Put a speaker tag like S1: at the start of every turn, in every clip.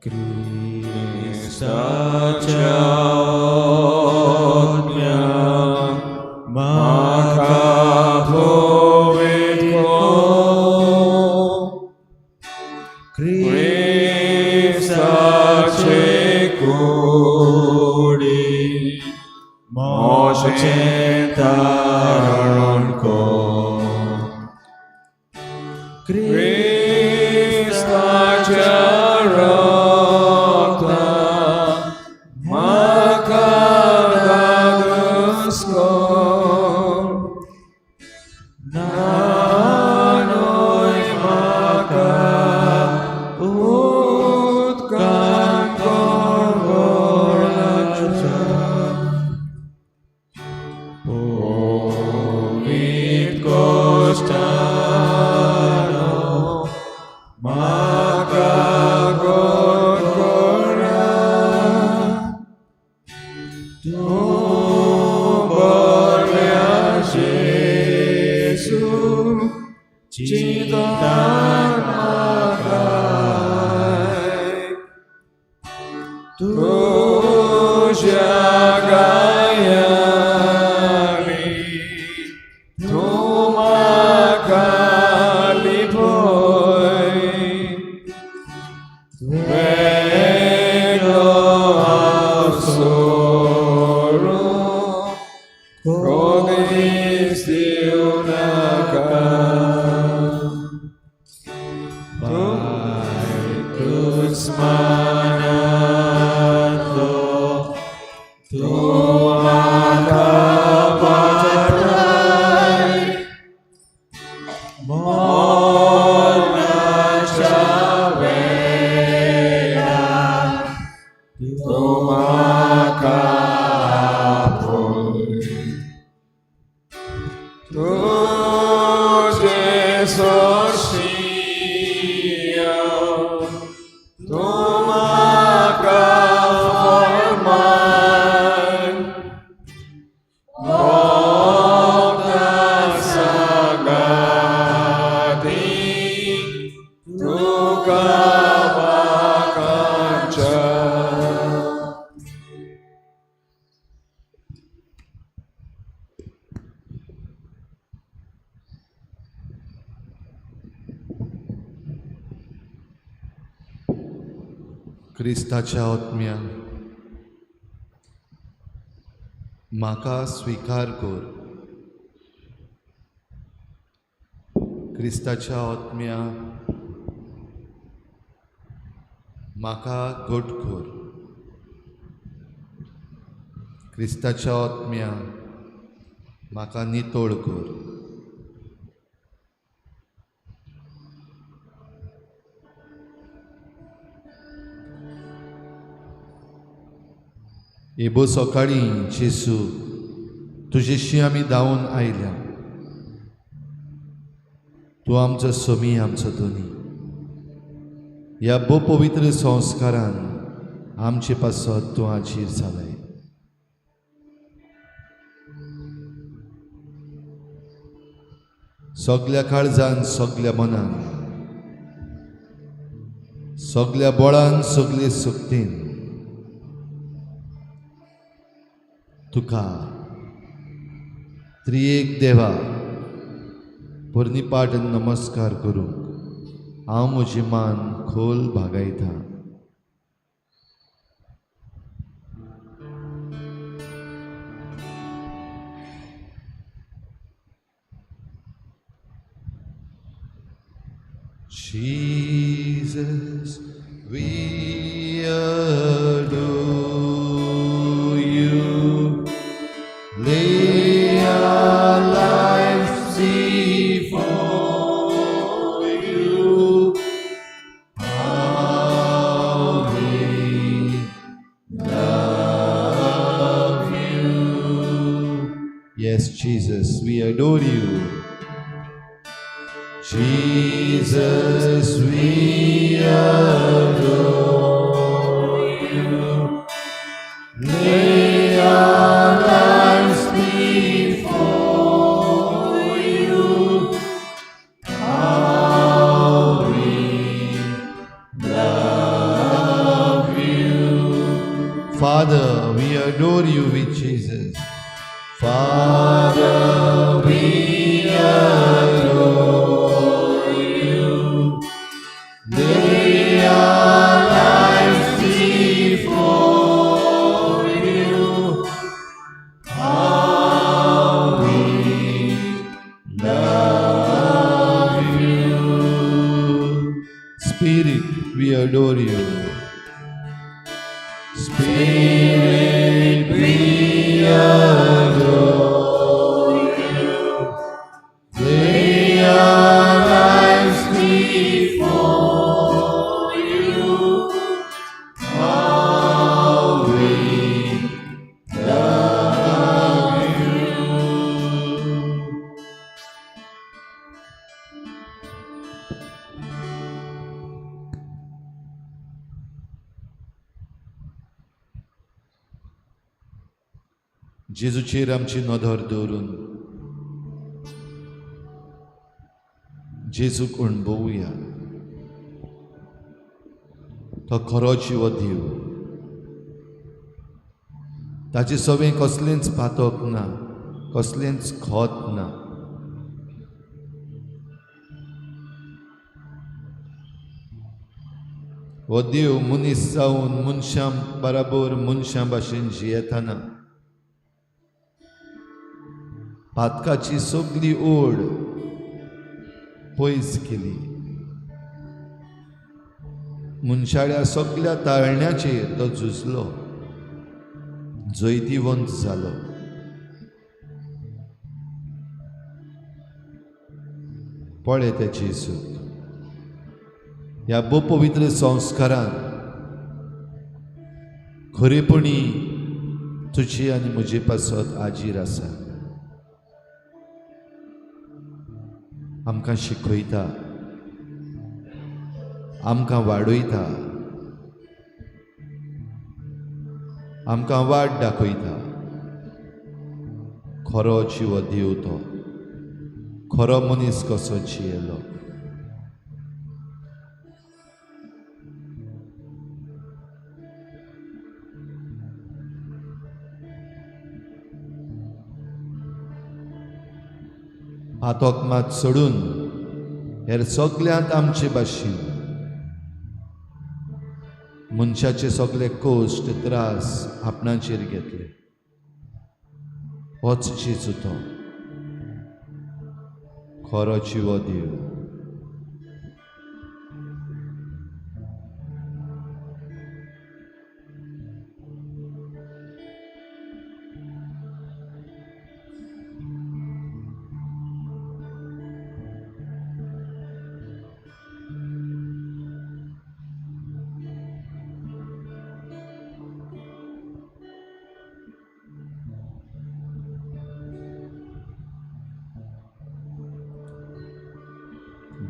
S1: क्रिस्ताच्या आत्म्या म्हाका पवित्र कर. क्रिस्ताचे कुडीन म्हजें तारण कर. क्रिस्ताच्या रक्तान म्हाका धादोस कर. न्हाणय म्हाका उदकान करवळाच्या. पवित्र कोश्टान म्हाका घट करा. तूं बऱ्या जेजू चिंतन म्हाका. तुज्या घायांनी तूं म्हाका लिपय. वेगळो हांव सोडून कदीच दिवं नाका. पांय दुस्मानांतलो तूं म्हाका वाटाय. मरणाच्या वेळार तूं म्हाका आपय. तुजे सरशीं तूं म्हाका फर्माय. भक्तां सांगाती तुका वाखाणच्या.
S2: क्रिस्ताच्या आत्म्या, म्हाका स्विकार कर. क्रिस्ताच्या आत्म्या, म्हाका घट कर. क्रिस्ताच्या आत्म्या, म्हाका नितळ कर. येबो सकाळीं जेजू, तुजेशी आमी धांवून आयल्या. तूं आमचो समी, आमचो धनी. ह्या भोव पवित्र संस्कारान आमचे पासत तूं हाजीर जालाय. सगल्या काळजान, सगल्या मनान, सगल्या बळान, सगले शक्तीन तुका त्रिएक देवा पर्निपाट नमस्कार करूंक हांव म्हजी मान खोल भागायता. Jesus, we adore you. Lay our lives before you. How we love you. Yes, Jesus, we adore you. Jesus, we adore you. Lay our lives before you. How we love Father, we adore you with Jesus. Father, we adore you. Lay our lives before you. How we love you. Spirit, we adore you. Spirit, we adore you. Lay our lives before you. How we love you. जेजूचेर आमची नदर दवरून जेजूक अणभवया. तो खरो जिवो देव, ताचे सवें कसलेंच पातक ना, कसलेंच खत ना. हो देव मनीस जावन मनशां बराबर मनशां भाशेन जियेतना पातकाची सगली ओड पयस केली. मनशाळ्या सगल्या ताळण्याचेर तो झुजलो, जैतिवंत जालो. पळय त्या जेजूक ह्या भोव पवित्र संस्कारान खरेपणी तुजी आनी म्हजे पासत आजीर आसा. आमकां शिकयता, आमकां वाडयता, आमकां वाट दाखयता. खरो जिवो देव तो, खरो मनीस कसो जियेलो. पातक मात सोडून हेर सगल्यांत आमचे भाशेन मनशाचे सगळे कश्ट त्रास आपणाचेर घेतले. होच जेजू तो खरो जिवो देव.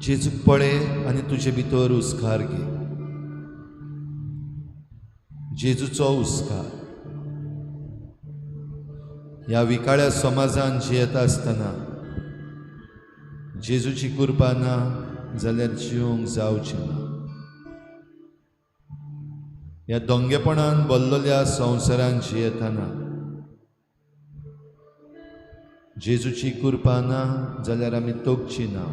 S2: जेजूक पळय आनी तुजे भितर हुस्कार घे. जेजूचो हुस्कार ह्या विकाळ्या समाजान जियेता आसतना जेजूची कृपा ना जाल्यार जिवंक जावचें ना. ह्या दोंगेपणान भरलेल्या संवसारान जियेतना जेजूची कृपा ना जाल्यार आमी तोगची ना.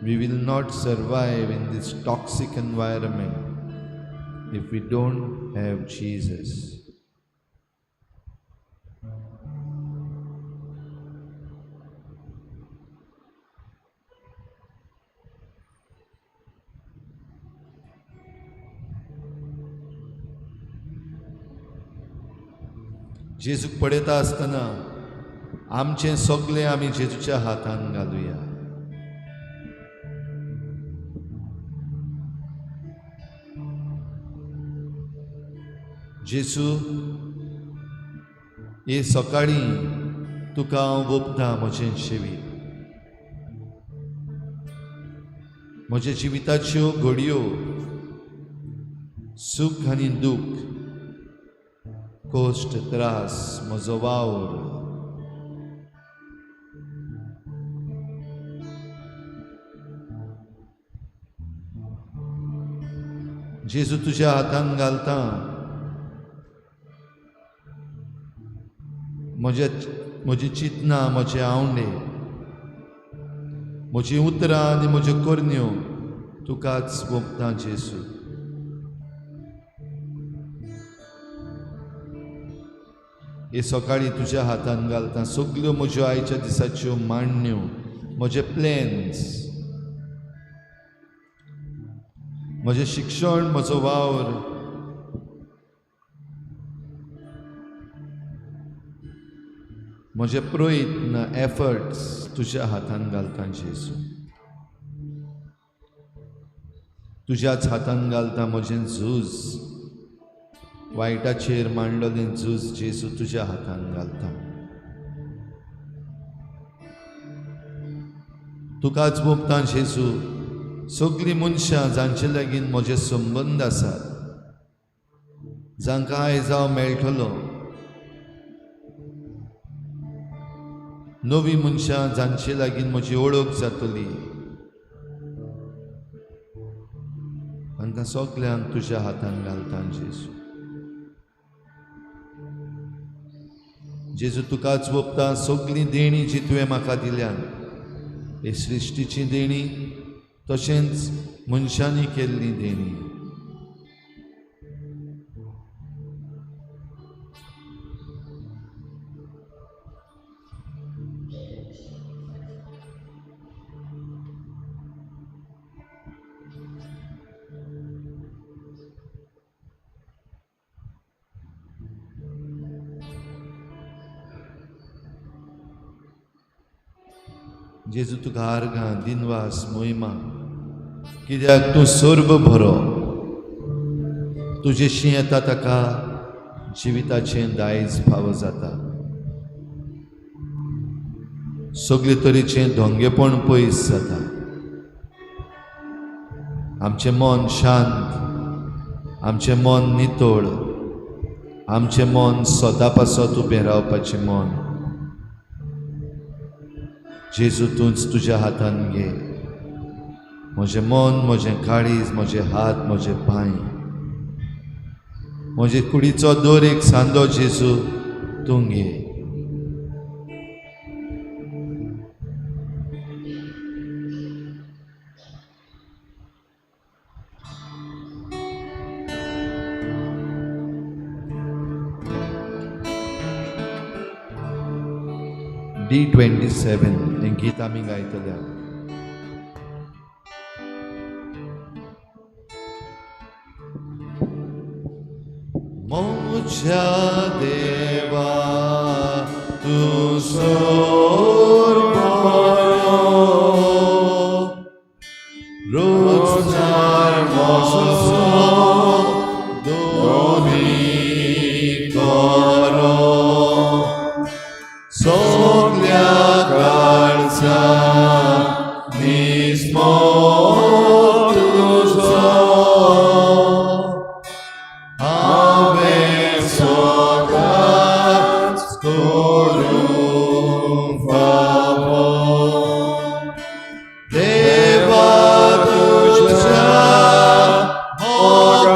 S2: We will not survive in this toxic environment if we don't have Jesus. जेजूक पळयता आसतना आमचें सगळें आमी जेजूच्या हातान घालुया. जेजू, हे सकाळीं तुका हांव ओंपता म्हजें जिवीत, म्हज्या जिविताच्यो घडयो, सूख आनी दूख, कश्ट त्रास, म्हजो वावर, जेजू तुज्या हातान घालता. म्हजी चिंतना, म्हजे आवंडे, म्हजी उतरां आनी म्हज्यो करण्यो तुकाच वोंपता जेजू. हे सकाळीं तुज्या हातान घालता सगल्यो म्हज्यो आयच्या दिसाच्यो मांडण्यो, म्हजे प्लॅन्स, म्हजें शिक्षण, म्हजो वावर, म्हजे प्रयत्न, एफर्ट्स तुज्या हातान घालता जेजू. तुज्याच हातान घालता म्हजें झूज, वायटाचेर मांडलेलें झूज जेजू तुज्या हातान घालता. तुकाच वोंपता जेजू सगळीं मनशां जांचे लागीं म्हजे संबंद आसात, जांकां आयज हांव मेळटलो, नवीं मनशां जांचे लागीं म्हजी वळख जातली, तांकां सगल्यांक तुज्या हातान घालता जेजू. जेजू तुकाच वोंपता सगळीं देणीं जी तुवें म्हाका दिल्यात, हे सृश्टीची देणी तशेंच मनशांनी केल्ली देणी. जेजू तुका आर्गां, दिनवास, मोहिमा, कित्याक तूं सर्व बरो. तुजेशी येता ताका जिविताचें दायज फावो जाता. सगळे तरेचें धोंगेपण पयस जाता. आमचें मन शांत, आमचें मन नितळ, आमचें मन स्वता पासत उबें रावपाचें मन. जेजू तूंच तुज्या हातान घे म्हजें मन, म्हजें काळीज, म्हजे हात, म्हजे पांय, म्हजे कुडीचो दर एक सांदो जेजू तूं घे. D27 हें गीत आमी गायतले. म्हज्या देवा तूं सर्व बरो, रोजगार म्हजो दोनी करो, सगल्या काळजा निस्मो तुजो हांवें सदांच करूंक फावो. देवा तुज्या मोगान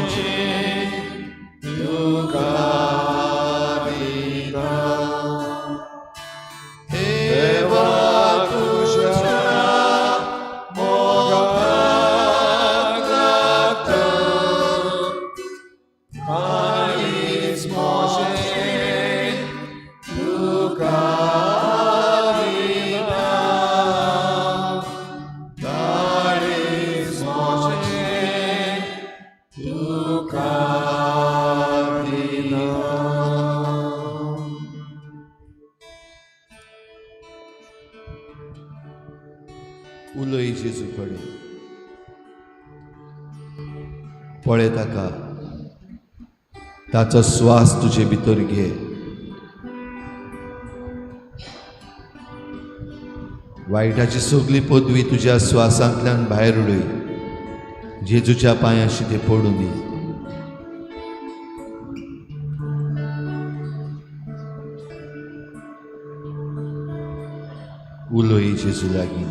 S1: मोजें तुका दिता. देवा तुज्या मोगाक लागता काळीज मोजें तुका दिता, काळीज मोजें तुका दिता.
S2: उलय जेजू कडेन, पळय ताका, ताचो स्वास तुजे भितर घे. वायटाची सगली पदवी तुज्या स्वासांतल्यान भायर उडय. जेजूच्या पांयांशी ते पडूं दी. उलय जेजू लागीं.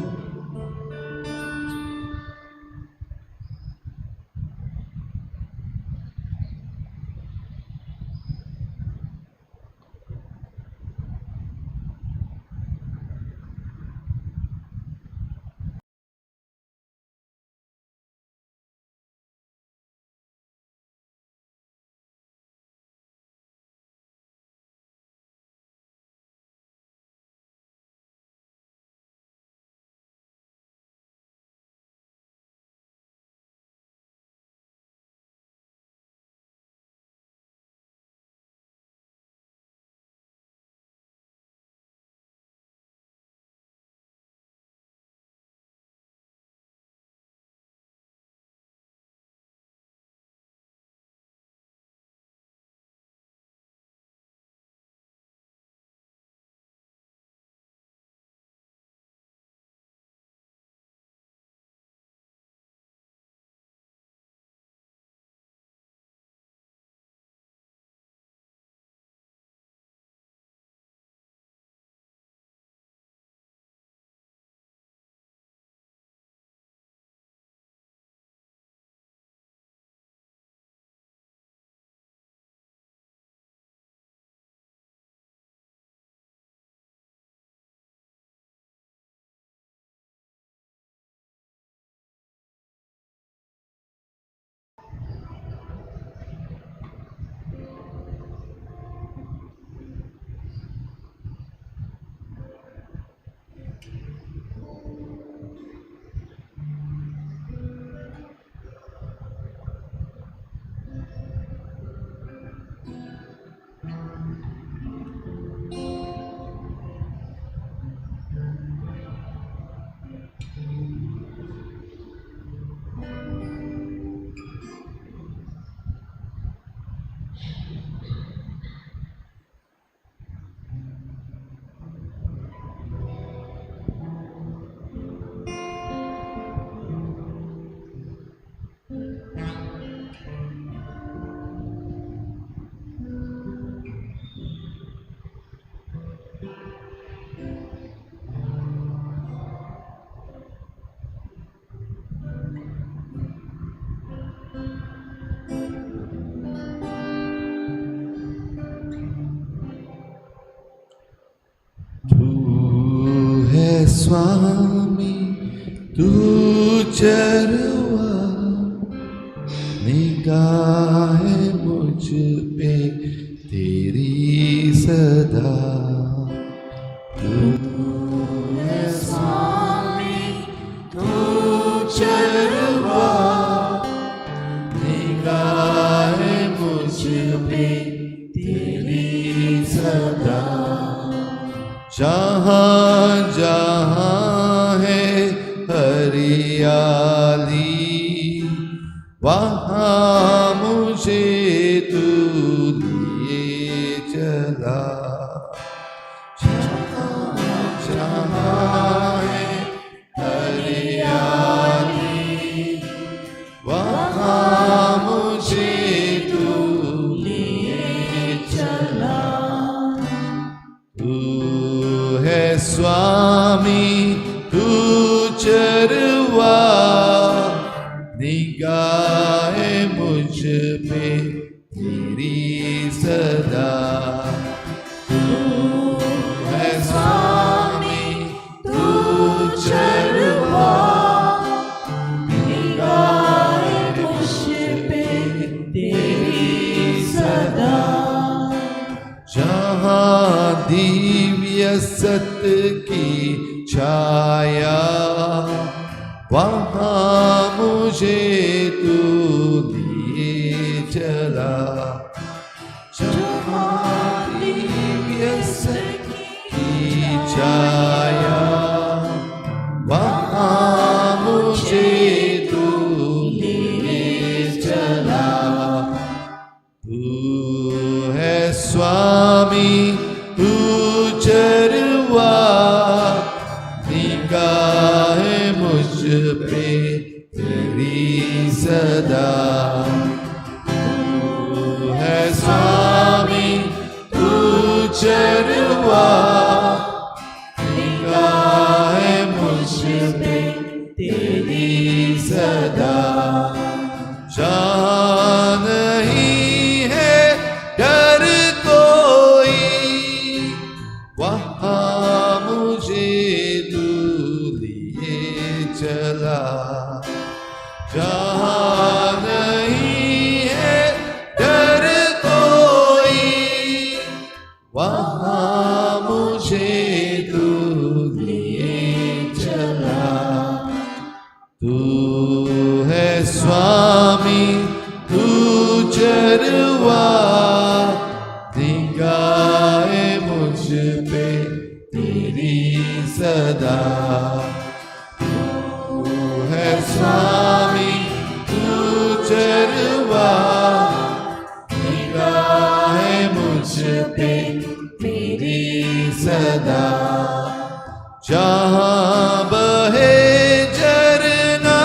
S2: तू है स्वामी, तू चरवा, निगाह मुझ पे तेरी सदा. तू है स्वामी, तू चरवा, निगाह मुझ पे तेरी सदा. जहाँ जहाँ है हरियाली, वहाँ मुझे तू लिए चला. जहाँ जहाँ है हरियाली, वहाँ मुझे तू लिए चला. तू है स्वामी, तू चरवा, निगाह मुझ पे तेरी सदा। तू है स्वामी तू चरवा,
S1: निगाह मुझ पे तेरी सदा।
S2: जहाँ दिव्य सत की छाया, वहाँ मुझे तू लिए चला। जहाँ दिव्य सत की छाया, वहाँ मुझे तू लिए चला। तू है स्वामी तू चरवा, निगाह मुझ पे तेरी सदा। तू है स्वामी तू चरवा, निगाह मुझ पे तेरी सदा। जहाँ नहीं है डर कोई, वहाँ मुझे तू लिए चला। जहाँ नहीं है डर कोई, वहाँ मुझे तू लिए चला। तू है स्वामी तू चरवा, निगाह मुझ पे तेरी सदा। तू है स्वामी तू चरवा, निगाह मुझ पे तेरी सदा। जहाँ बहे झरना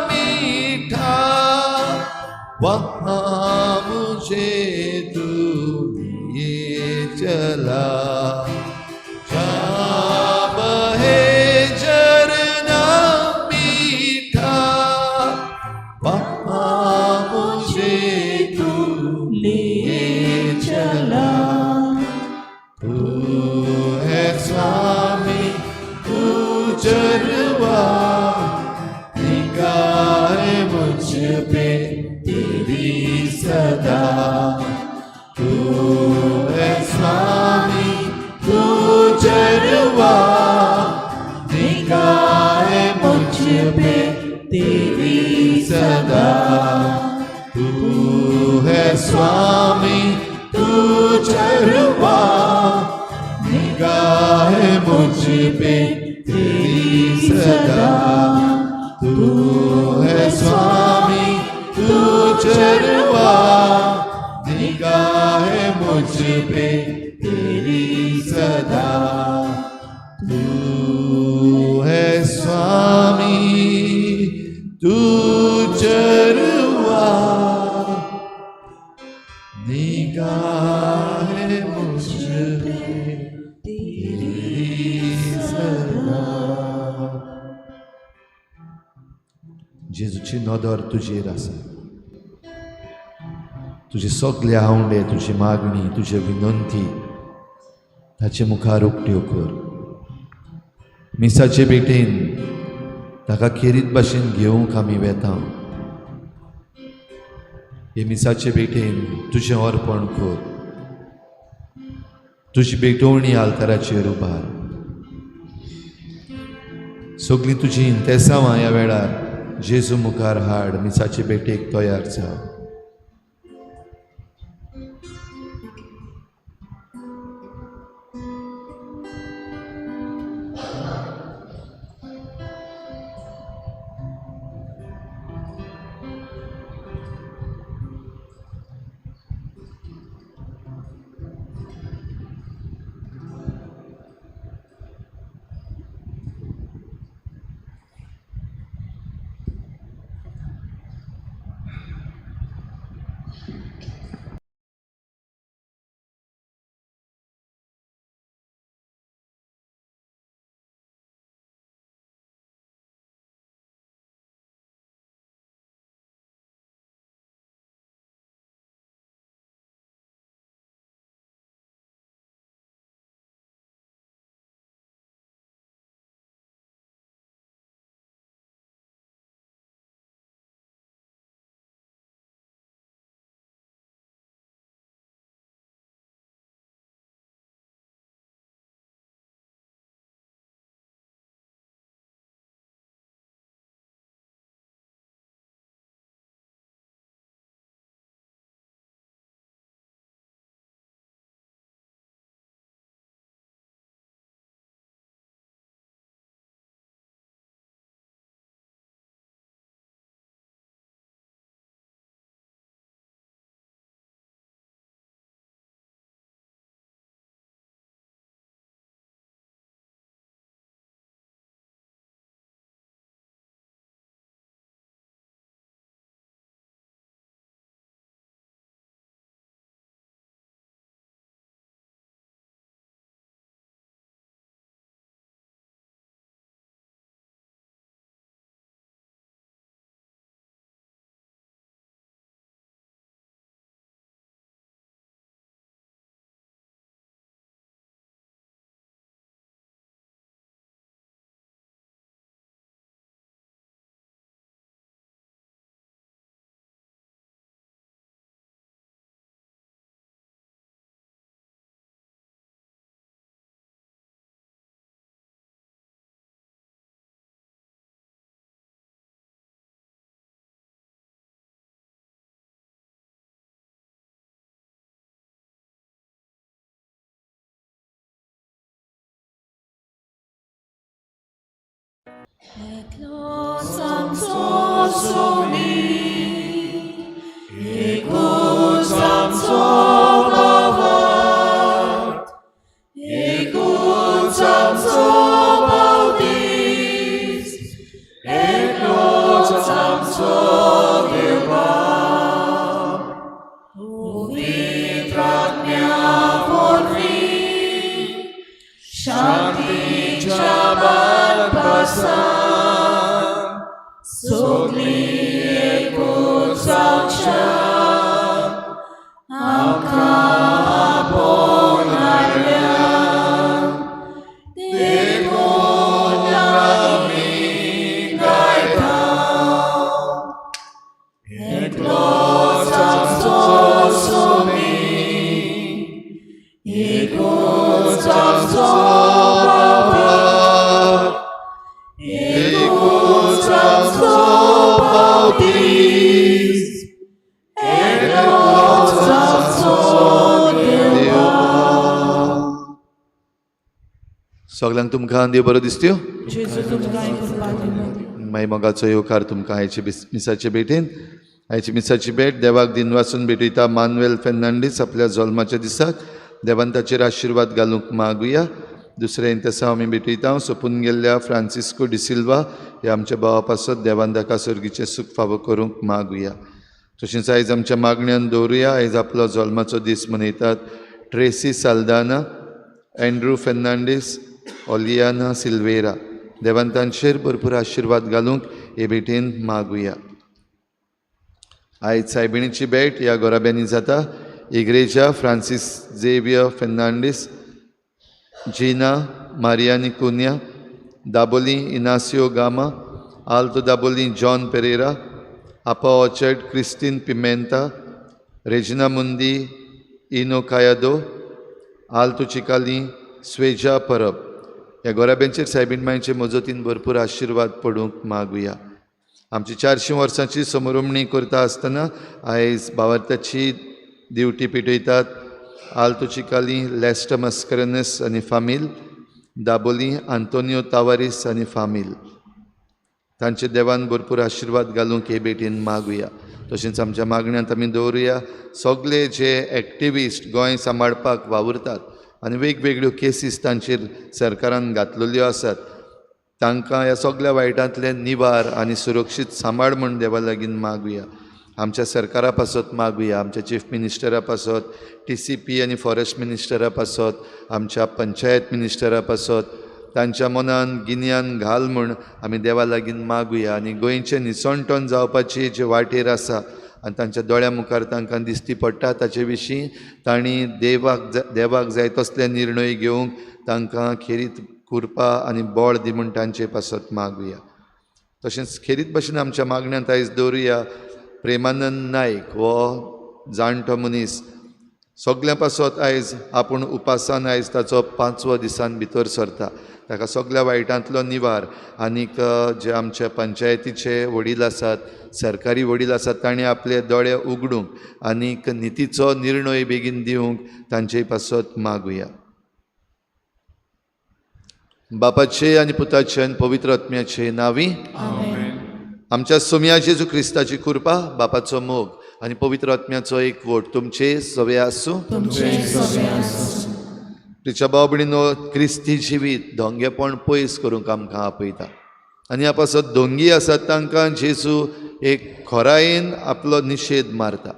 S2: मीठा, वहाँ मुझे तू लिए चला। जहाँ बहे झरना मीठा, वहाँ मुझे तू लिए चला। तू है स्वामी तू चरवा, निगाह मुझ पे तेरी सदा। तू है स्वामी तू चरवा, निगाह मुझ पे तेरी सदा। तू है स्वामी तू चरवा, निगाह मुझ पे तेरी सदा। तू है स्वामी तू चरवा, निगाह मुझ पे तेरी सदा। तू है स्वामी तू चरवा, निगाह मुझ पे तेरी सदा। जेजूची नदर तुजेर आसा, तुजे सगळे आवंडे, तुजी मागणी, तुजी विनंती ताचे मुखार उक्त्यो कर। मिसाचे भेटेन ताका खेरीत भाशेन घेवंक आमी वेता। हे मिसाचे भेटेन तुजें अर्पण कर, तुजी भेटवणी आल्ताराचेर उबार। सगळीं तुजी इंतेसांवां ह्या वेळार जेजू मुखार हाड। मिसाचे भेटेक तयार जाव।
S1: एकलोच आमचो सोमी, एकूच आमचो भावार्थ, एकूच आमचो बावतीस, एकलोच आमचो देवबाप. पवित्र आत्म्या वरवीं शांतीच्या बालपासान सगळीं एकूच जावच्या आमकां आपोवन हाडल्या देखून आमी गायता एकलोच आमचो सोमी एकूच आमचो भावार्थ, एकूच आमचो बावतीस, एकलोच आमचो देवबाप.
S2: सगल्यांक तुमकां देव बरो दिसत्यो.
S1: जेजू तुमकां कृपा दिवं.
S2: मागीर मोगाचो येवकार तुमकां आयचे मिसाचे भेटेन. आयची मिसाची भेट देवाक दिनवासून भेटयता मानुएल फेर्नांडीस आपल्या जल्माच्या दिसाक. देवान ताचेर आशिर्वाद घालूंक मागुया. दुसरें इंतेसांव आमी भेटयता सोंपून गेल्ल्या फ्रांसिस्को डिसिल्वा ह्या आमच्या भावा पासत. देवान ताका सर्गीचें सूख फावो करूंक मागुया. तशेंच आयज आमच्या मागण्यान दवरुया आयज आपलो जल्माचो दीस मनयतात ट्रेसी साल्दाना, एंड्रू फेर्नांडीस, ओलियाना सिल्वेरा. देवान तांचेर भरपूर आशिर्वाद घालूंक हे भेटेन मागुया. आयज सायबिणीची भेट ह्या गोराब्यांनी जाता. इग्रेजा फ्रांसीस झेवियर फेर्नांडीस, जिना मारियानी कुन्या, दाबोली इनासियो गामा, आल्तो दाबोली जॉन पेरेरा, आपा ऑर्चर्ड क्रिस्टीन पिमेंता, रेजिना मुंदी, इनो कायादो, आल्तो चिकाली, स्वेजा परब. ह्या गोराब्यांचेर सायबीण मांयचे मजतीन भरपूर आशिर्वाद पडूंक मागुया. आमची 400 वर्सांची समरोमणी करता आसतना आयज भावार्थाची दिवटी पेटयतात आल्तो चिकाली लॅस्टर मस्करनस आनी फामील, दाबोली आंतोनियो तावारीस आनी फामील. तांचे देवान भरपूर आशिर्वाद घालूंक हे भेटीन मागुया. तशेंच आमच्या मागण्यांत आमी दवरुया सगळे जे एक्टिविस्ट गोंय सांबाळपाक वावुरतात आनी वेगवेगळ्यो केसीस तांचेर सरकारान घातलेल्यो आसात तांकां ह्या सगळ्या वायटांतले निवार आनी सुरक्षीत सांबाळ म्हूण देवा लागीं मागुया. आमच्या सरकारा पासत मागुया, आमच्या चीफ मिनिस्टरा पासत, TCP आनी फॉरेस्ट मिनिस्टरा पासत, आमच्या पंचायत मिनिस्टरा पासत तांच्या मनान गिन्यान घाल म्हूण आमी देवा लागीं मागुया. आनी गोंयचें निसणटण जावपाची जे वाटेर आसा आनी तांच्या दोळ्या मुखार तांकां दिश्टी पडटा ताचे विशीं तांणी देवाक जाय तसले निर्णय घेवंक तांकां खेरीत कृपा आनी बळ दी म्हूण तांचे पासत मागुया. तशेंच खेरीत भशेन आमच्या मागण्यांत आयज दवरुया प्रेमानंद नायक हो जाणटो मनीस सगल्यां पासत आयज आपूण उपासान आयज ताचो 5वो दिसान भितर सरता. ताका सगल्या वायटांतलो निवार आनीक जे आमच्या पंचायतीचे वडील आसात, सरकारी वडील आसात तांणी आपले दोळे उगडूंक आनीक नितीचो निर्णय बेगीन दिवंक तांचे पासत मागुया. बापाचे आनी पुताचे आनी पवित्र आत्म्याचे नांवी आमच्या सोम्या जेजू क्रिस्ताची कृपा, बापाचो मोग आनी पवित्र आत्म्याचो एकवट तुमचे सवे आसूं. तिच्या भाव भयणीनो, क्रिस्ती जिवीत धोंगेपण पयस करूंक आमकां आपयता आनी ह्या पासत धोंगी आसात तांकां जेजू एक खोरायेन आपलो निशेद मारता.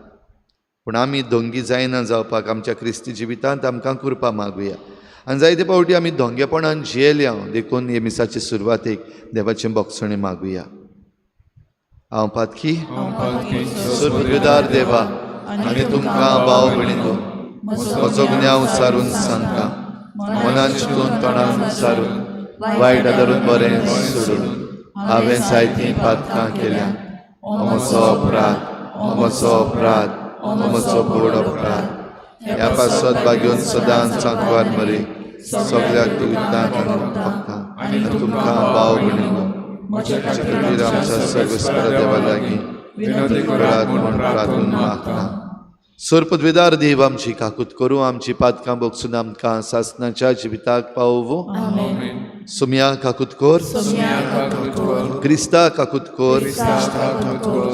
S2: पूण आमी धोंगी जायना जावपाक आमच्या क्रिस्ती जिवितांत आमकां कृपा मागुया. आनी जायते फावटी आमी धोंगेपणान जियेल्या देखून हे मिसाचे सुरवातेक देवाचें बोगसणें मागुया. हांव पातकी सुर्गदार देवा आनी तुमकां भाव भयणीनो म्हजो गुन्यांव सारून सांगता, मनान चिंतून तोंडान सारून वायट आदारून बरें सोडून हांवें जायतीं पातकां केल्या. म्हजो अपराध, म्हजो अपराध, म्हजो व्हड अपराध. ह्या पासत बागेवन सदांच सांकवार मरे सगळ्या दुयेंतांक आनी भक्तांक आनी तुमकां भाव भयणीनो म्हज्या खातीर आमच्या सर्वेस्परा देवा लागीं विनंती करात म्हूण प्रार्थून मागता. सोरपदवेदार देव आमची काकूत करूं, आमची पातकां बोगसून आमकां सासनाच्या जिविताक पावोवं. सुम्या काकूत कोर, क्रिस्ता काकूत कोर,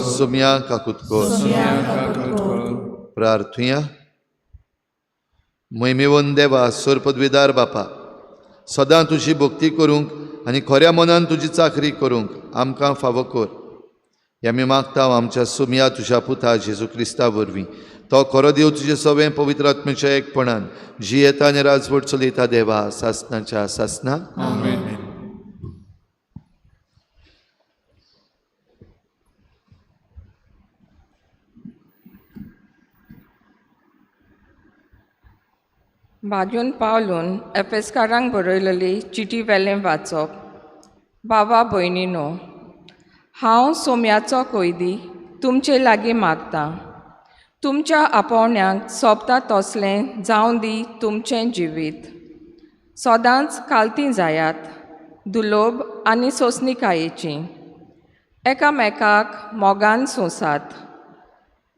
S2: सुम्या काकूत कोर. प्रार्थुया. मोहिमेवन देवा, सोरपदवेदार बापा, सदां तुजी भक्ती करूंक आनी खऱ्या मनान तुजी चाकरी करूंक आमकां फावो कर. हे आमी मागता आमच्या सुमया तुज्या पुता जेजू क्रिस्ता वरवीं. तो खरो देव तुजे सवें पवित्र आत्म्याच्या एकपणान जियेता आनी राजवट चलयता देवा सासनाच्या सासना.
S3: भाजून पावलून एफेस्कारांक बरयलेली चिटी वेलें वाचप. बाबा भयणीनो, हांव सोम्याचो कोयदी तुमचे लागीं मागतां, तुमच्या आपोवण्याक सोबता तसलें जावं दी तुमचें जिवीत. सदांच कालतीं जायात, दुलोब आनी सोंसणिकायेचीं, एकामेकाक मोगान सोंसात.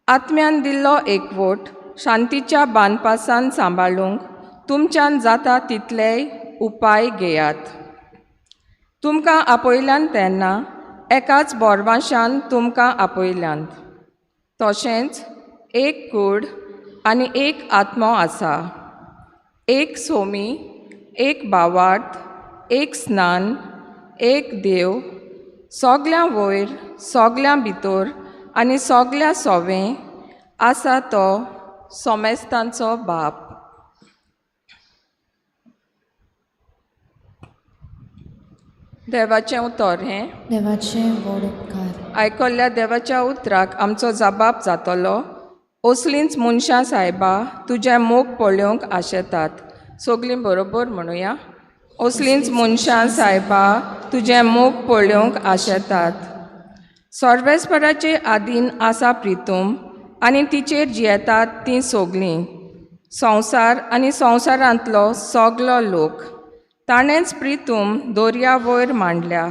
S3: आत्म्यान दिल्लो एकवट शांतीच्या बांदपासान सांबाळूंक तुमच्यान जाता तितलेय उपाय घेयात. तुमकां आपयल्यान तेन्ना एकाच बोरवाशान तुमकां आपयल्यान, तशेंच एक कूड आनी एक आत्मो आसा, एक सोमी, एक भावार्थ, एक स्नान, एक देव, सगल्यां वयर, सगल्यां भितर आनी सगल्या सोवें आसा तो सोमेस्तांचो बाप. देवाचें उतर हें.
S1: देवाचें व्हड उपकार.
S3: आयकल्ल्या देवाच्या उतराक आमचो जबाब जातलो. असलींच मनशां सायबा तुजें मोग पळोवंक आशेतात. सगलीं बरोबर म्हणुया. असलींच मनशां सायबा तुजें मोग पळोवंक आशेतात. सर्वेस्पराचे आदीन आसा प्रितूम आनी तिचेर जियेतात तीं सगलीं, संवसार आनी संवसारांतलो सगलो लोक. ताणेंच प्रितूम दर्या वयर मांडल्या,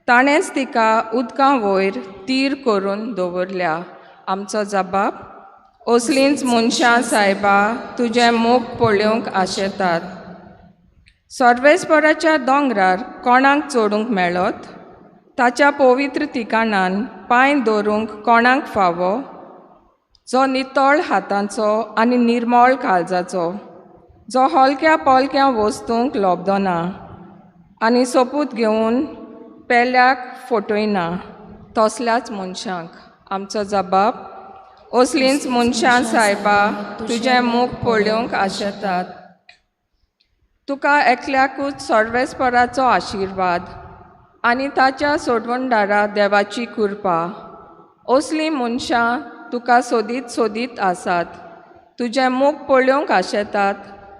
S3: ताणेंच तिका उदकां वयर तीर करून दवरल्या. आमचो जबाब. असलींच मनशां सायबा तुजें मोग पळोवंक आशेतात. सर्वेस्पराच्या दोंगरार कोणाक चडूंक मेळत? ताच्या पवित्र ठिकाणान पांय दवरूंक कोणाक फावो? जो नितळ हातांचो आनी निर्मळ काळजाचो, जो हलक्या पोलक्या वस्तूंक लोबदना आनी सोपूत घेवन पेल्याक फटयना, तसल्याच मनशांक. आमचो जबाब. असलींच मनशां सायबा तुजें मुख पळोवंक आशेतात. तुका एकल्याकूच सर्वेस्पराचो आशिर्वाद आनी ताच्या सोडवणदारा देवाची कृपा. असलीं मनशां तुका सोदीत सोदीत आसात, तुजें मुख पळोवंक आशेतात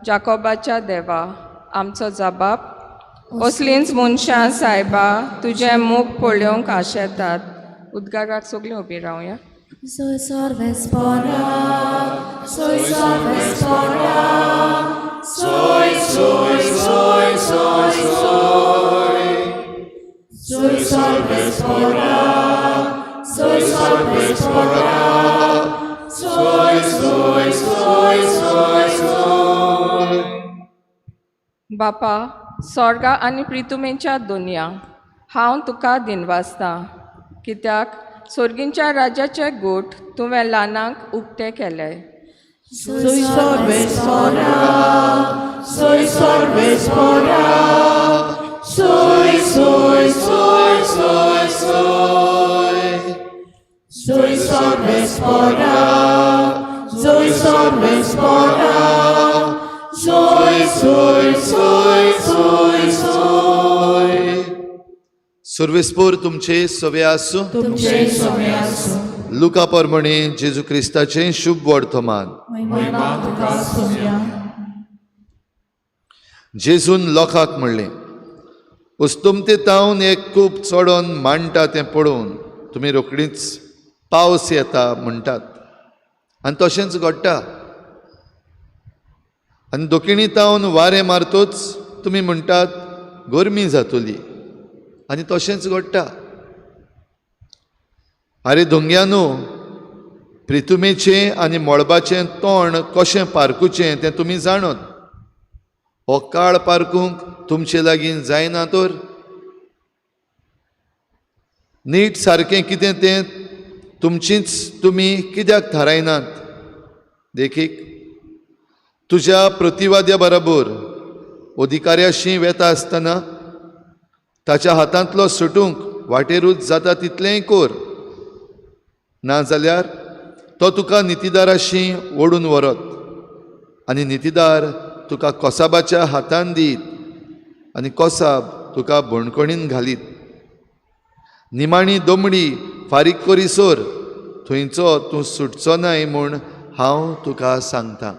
S3: जाकोबाच्या देवा. आमचो जबाब. असलींच मनशां सायबा तुजें मुख पळोवंक आशेतात. उद्गाराक सगळीं उबीं रावया.
S1: Soy sorvespora, soy sorvespora, soy, soy, soy, soy, soy. Soy sorvespora, soy sorvespora, soy, soy, soy, soy, soy.
S3: बापा, स्वर्गा आनी प्रितुमेच्या दुनिया, हांव तुका दिनवासतां, कित्याक सोर्गींच्या राज्याचे गोट तुवें ल्हानांक उक्ते केले.
S1: Soy sorvespora, soy sorvespora, soy, soy, soy, soy, soy. Soy sorvespora, soy sorvespora, soy, soy, soy, soy, soy.
S2: सुर्वेस्पोर तुमचे सवे आसूं.
S1: तुमचे सोवे आसूं.
S2: लुका परमणे जेजू क्रिस्ताचें शुभ वर्तमान.
S1: महिमा तुका सोम्या.
S2: जेजून लोकांक म्हणलें, उस्तुमते तावन एक कूप चडोन मांडटा तें पळोवन तुमी रोखडीच पावस येता म्हणटात आनी तशेंच घडटा. आनी दोकिणी तावन वारें मारतोच तुमी म्हणटात गरमी जातली आनी तशेंच घडटा. आरे धोंग्यानो, प्रितुमेचें आनी मळबाचें तोंड कशें पारखुचें तें तुमी जाणत. हो काळ पारखूंक तुमचे लागीं जायना तर? नीट सारकें कितें तें तुमचीच तुमी कित्याक थारायनात? देखीक, तुज्या प्रतिवाद्या बरोबर अधिकाऱ्याशी वेता आसतना ताच्या हातांतलो सुटूंक वाटेरूच जाता तितलेंय कोर, नाजाल्यार तो तुका नितीदाराशी ओडून व्हरत आनी नितीदार तुका कोसाबाच्या हातान दीत आनी कोसाब तुका बणकणीन घालीत. निमाणी दोमडी फारीक करीसर थंयचो तूं सुटचो नाय म्हूण हांव तुका सांगता.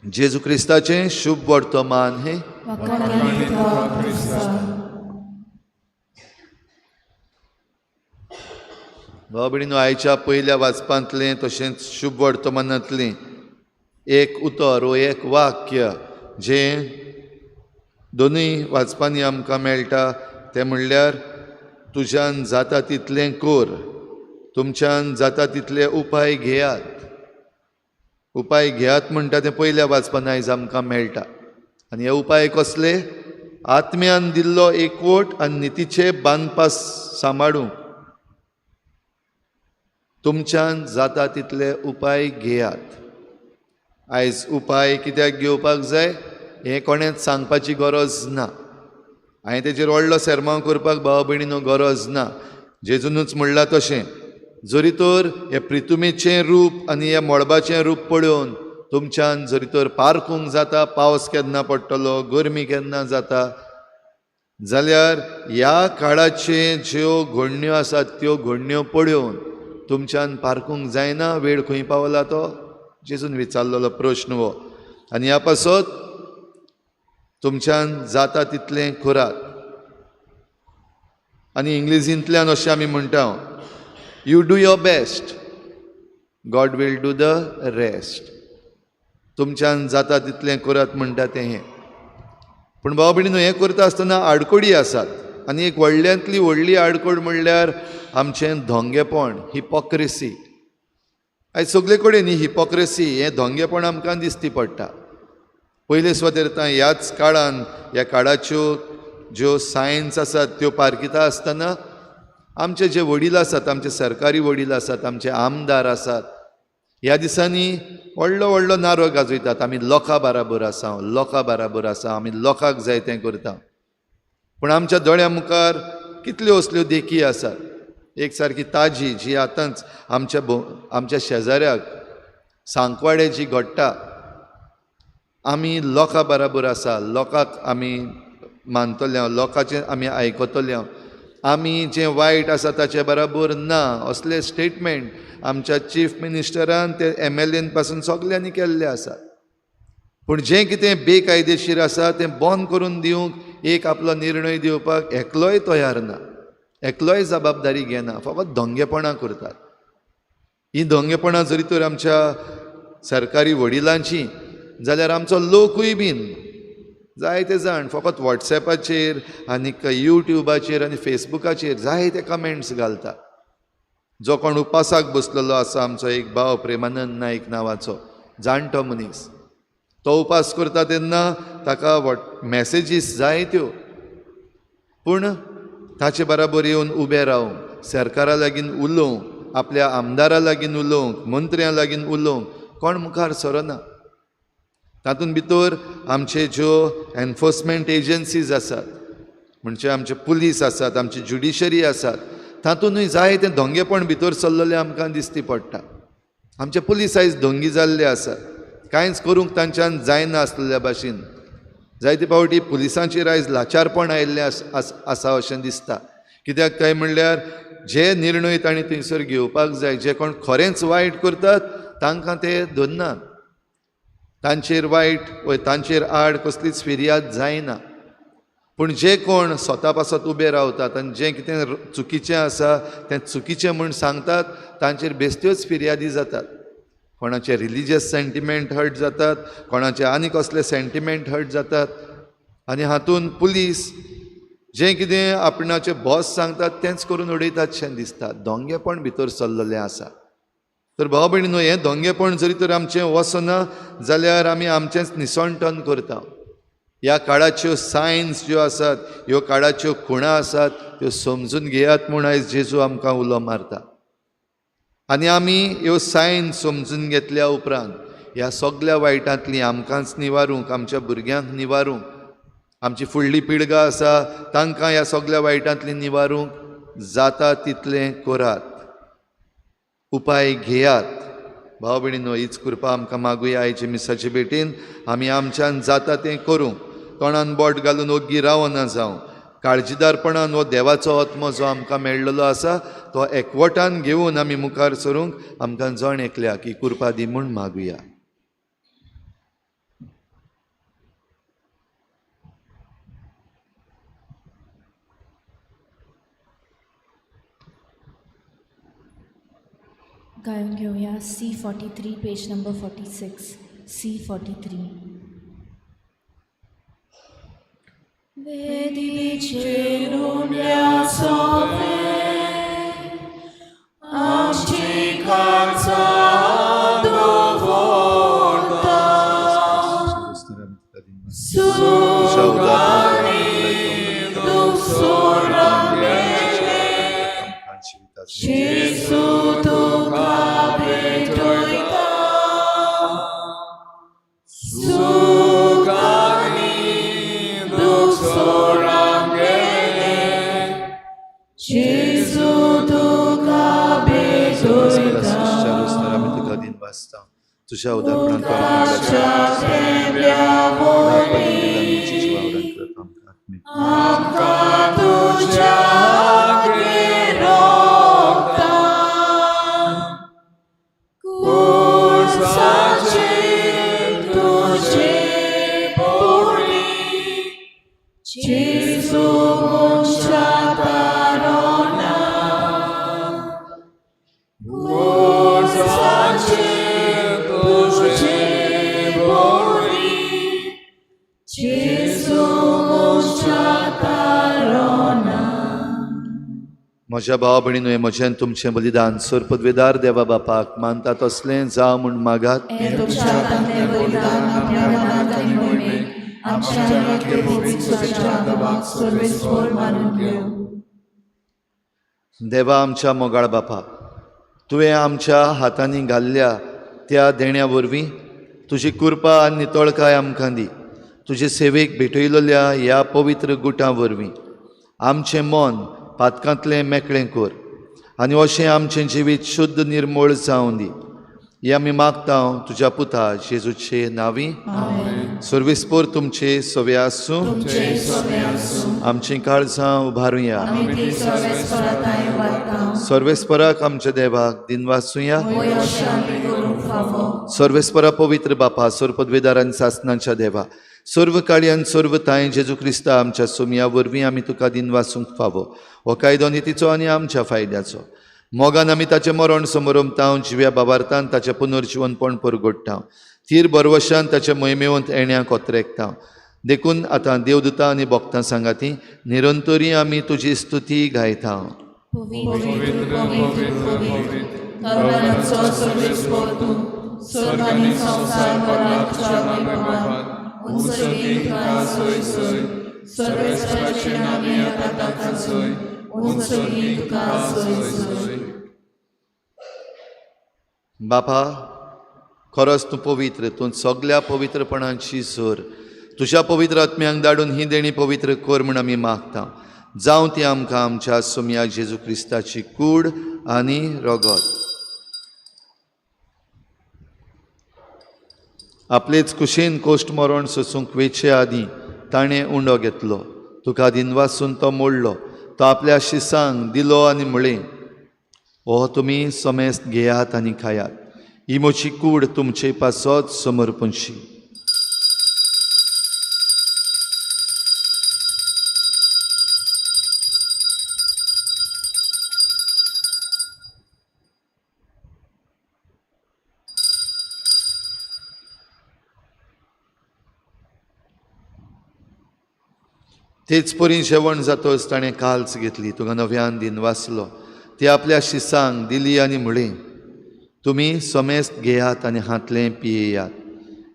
S2: जेजू क्रिस्ताचें शुभ वर्तमान हें. भाव भयणीनो, आयच्या पयल्या वाचपांतलें तशेंच शुभ वर्तमानांतलें एक उतर वो एक वाक्य जें दोनूय वाचपांनी आमकां मेळटा तें म्हणल्यार तुज्यान जाता तितलें कोर, तुमच्यान जाता तितले उपाय घेयात. उपाय घेयात म्हणटा तें पयल्या वाचपान आयज आमकां मेळटा. आनी हे उपाय कसले? आत्म्यान दिल्लो एकवट आनी नितीचे बांदपास सांबाळूंक तुमच्यान जाता तितले उपाय घेयात. आयज उपाय कित्याक घेवपाक जाय हें कोणेंच सांगपाची गरज ना. हांवें तेजेर व्हडलो सेर्मांव करपाक भाव भयणीनो गरज ना. जेजूनच म्हणलां तशें, जरी तर हे प्रितुमेचें रूप आनी ह्या मळबाचें रूप पळोवन तुमच्यान जरी तर पारखूंक जाता पावस केन्ना पडटलो, गरमी केन्ना जाता, जाल्यार ह्या काळाचे ज्यो घडण्यो आसात त्यो घडण्यो पळोवन तुमच्यान पारखूंक जायना वेळ खंय पावला तो? जेजून विचारलेलो प्रश्न हो. आनी ह्या पासत तुमच्यान जाता तितलें करात. आनी इंग्लिजींतल्यान अशें आमी म्हणटा, you do your best, God will do the rest. तुमच्यान जाता तितलें करात म्हणटा तें हें. पूण भाव भयणीनो, हें करता आसतना आडकोडी आसात. आनी एक व्हडल्यांतली व्हडली आडकोड म्हणल्यार आमचें धोंगेपण, हिपोक्रेसी. आयज सगळे कडेन ही हिपोक्रेसी, हें धोंगेपण आमकां दिसती पडटा. पयले सुवातेर आतां ह्याच काळान ह्या काळाच्यो ज्यो सायन्स आसात त्यो पारखिता आसतना आमचे जे वडील आसात, आमचे सरकारी वडील आसात, आमचे आमदार आसात, ह्या दिसांनी व्हडलो व्हडलो नारो गाजयतात, आमी लोकां बाराबर आसा, लोकां बाराबर आसा, आमी लोकांक जाय तें करता. पूण आमच्या दोळ्या मुखार कितल्यो असल्यो देखी आसात. एक सारकी ताजी जी आतांच आमच्या आमच्या शेजाऱ्याक सांकवाडे जी घडटा, आमी लोकां बराबर आसा, लोकांक आमी मानतले, लोकांचें आमी आयकतले, आमी जें वायट आसा ताचे बराबर ना, असले स्टेटमेंट आमच्या चीफ मिनिस्टरान ते MLA पासून सगल्यांनी केल्ले आसात. पूण जें कितें बेकायदेशीर आसा तें बंद करून दिवंक एक आपलो निर्णय दिवपाक एकलोय तयार ना, एकलोय जबाबदारी घेना, फकत धोंगेपणां करतात. ही धोंगेपणां जरी तर आमच्या सरकारी वडिलांची जाल्यार आमचो लोकूय बीन जायते जाण फकत वॉट्सॅपाचेर आनीक युट्यूबाचेर आनी फेसबुकाचेर जायते कमेंट्स घालता. जो कोण उपासाक बसलेलो आसा, आमचो एक भाव प्रेमानंद नायक नांवाचो जाणटो मनीस, तो उपास करता तेन्ना ताका मॅसेजीस जायत्यो, पूण ताचे बराबर येवन उबें रावंक, सरकारा लागीं उलोवंक, आपल्या आमदारा लागीं उलोवंक, मंत्र्यां लागीं उलोवंक कोण मुखार सरना. तातूंत भितर आमचे ज्यो एनफोर्समेंट एजन्सीज आसात, म्हणजे आमचे पुलीस आसात, आमची ज्युडिशरी आसात, तातूंतय जायतें धोंगेपण भितर सरलेलें आमकां दिसती पडटा. आमचे पुलीस आयज धोंगी जाल्ले आसात, कांयच करूंक तांच्यान जायना आसलेल्या भाशेन. जायते फावटी पुलिसांचेर आयज लाचारपण आयिल्लें आसा अशें दिसता. कित्याक काय म्हणल्यार जे निर्णय तांणी थंयसर घेवपाक जाय, जे कोण खरेंच वायट करतात तांकां ते धरनात, तांचेर वायट वा तांचेर आड कसलीच फिर्याद जायना. पूण जे कोण स्वता पासत उबे रावतात आनी जें कितें चुकीचें आसा तें चुकीचें म्हूण सांगतात तांचेर बेश्ट्योच फिर्यादी जातात. कोणाचे रिलिजियस सेंटिमेंट हर्ट जातात, कोणाचे आनी कसले सेंटिमेंट हर्ट जातात. आनी हातूंत पुलीस जें कितें आपणाचे बॉस सांगतात तेंच करून उडयतात शें दिसता. दोंगेपण भितर सरलेलें आसा. तर भाव भयणीनो, हें दोंगेपण जरी तर आमचें वचना जाल्यार आमी आमचेंच निसणटन करता. ह्या काळाच्यो सायन्स ज्यो आसात, ह्यो काळाच्यो खुणा आसात, त्यो समजून घेयात म्हूण आयज जेजू आमकां उलो मारता. आनी आमी ह्यो सायन्स समजून घेतल्या उपरांत ह्या सगल्या वायटांतली आमकांच निवारूंक, आमच्या भुरग्यांक निवारूंक, आमची फुडली पिळगा आसा तांकां ह्या सगल्या वायटांतली निवारूंक जाता तितलें करात, उपाय घेयात. भाव भयणीनो, हीच कृपा आमकां मागुया आयचे मिसाचे भेटीन. आमी आमच्यान जाता तें करूंक, तोंडान बोट घालून ओग्गी रावना जावं, काळजीदारपणान हो देवाचो आत्मो जो आमकां मेळ्ळलो आसा तो एकवटान घेवन आमी मुखार सरूंक आमकां जण एकल्याक ही कृपा दी म्हूण मागुया.
S4: गायन घेऊया C43 page number 46 C43.
S1: वेदीचेरुल्या सोवे आमची काळजां दवरता, सुगानी दुसरा मेले जेजू तुका भेटयता, सुगानी दुसरा मेले जेजू तुका भेटयता.
S2: तुझ्या उदाहरणान
S1: आमकां तुज्या रोगता कुर्साचेर तुजे पोरणी जेजू मनशा तारोना, कुर्साचेर तुजे पोरणी जेजू मनशा तारोना.
S2: म्हज्या भाव भयणीनो, हें म्हजें तुमचें बलिदान सर्पद्वेदार देवा बापाक मानता तसलें जावं म्हूण मागात.
S1: तुमच्या हातांतलें बलिदान आपल्या मनात आनी मोहिमेक आमच्या आनी पवित्र देवाक सर्वेस्पर मानून घेवं.
S2: देवा आमच्या मोगाळ बापा, तुवें आमच्या हातांनी घाल्ल्या त्या देण्या वरवीं तुजी कृपा आनी नितळकाय आमकां दी. तुजे सेवेक भेटयलेल्या ह्या पवित्र गुटां वरवीं आमचें मन पातकांतलें मेकळें कर आनी अशें आमचें जिवीत शुद्ध निर्मूळ जावं दी. हें आमी मागता तुज्या पुता जेजूचे नांवी. सर्वेस्पर तुमचे सवे आसूं. आमचीं काळजां उबारुया. सर्वेस्पराक आमच्या देवाक दिनवासुया. सर्वेस्परा पवित्र बापा, सर्वपदवेदार आनी सासनाच्या देवा, सर्व काळी आनी सर्व तांय जेजू क्रिस्ता आमच्या सोमया वरवीं आमी तुका दिनवासूंक फावो. हो कायदो नितीचो आनी आमच्या फायद्याचो. मोगान आमी ताचें मरण समरमतांव, जिव्या बाबार्थान ताचें पुनर्जिवनपण परगोडटांव, थीर बरवशान ताचे मोहिमेवंत येण्याक ओतरेकतांव. देखून आतां देवदूतां आनी भक्तां सांगाती निरंतरी आमी तुजी स्तुती गायता.
S1: पवित्र पवित्र पवित्र तरणाचो सर्वेस्पर तूं, स्वर्ग आनी संवसार भरला तुज्या महिमान, उंचगी तुका सोय सोय, सर्वेस्पराचे नांवी येता ताका सोय, उंचगी तुका सोय सोय.
S2: बापा, खरोच तूं पवित्र, तूं सगल्या पवित्रपणाची सर. तुज्या पवित्र आत्म्यांक धाडून ही देणी पवित्र कर म्हूण आमी मागता. जावं ती आमकां आमच्या सोमया जेजू क्रिस्ताची कूड आनी रगत. आपलेच कुशीन कोश्ट मरण सोसूंक वेचे आदीं ताणें उंडो घेतलो, तुका दिनवासून तो मोडलो, तो आपल्या शिसांक दिलो आनी म्हळें, हो तुमी समेस्त घेयात आनी खायात, ही म्हजी कूड तुमचे पासत समर्पणशी. तेच परी जेवण जातच ताणें काल्च घेतली, तुका नव्यान दिन वाचलो, ती आपल्या शिसांक दिली आनी म्हळें, तुमी समेस्त घेयात आनी हांतलें पियेयात.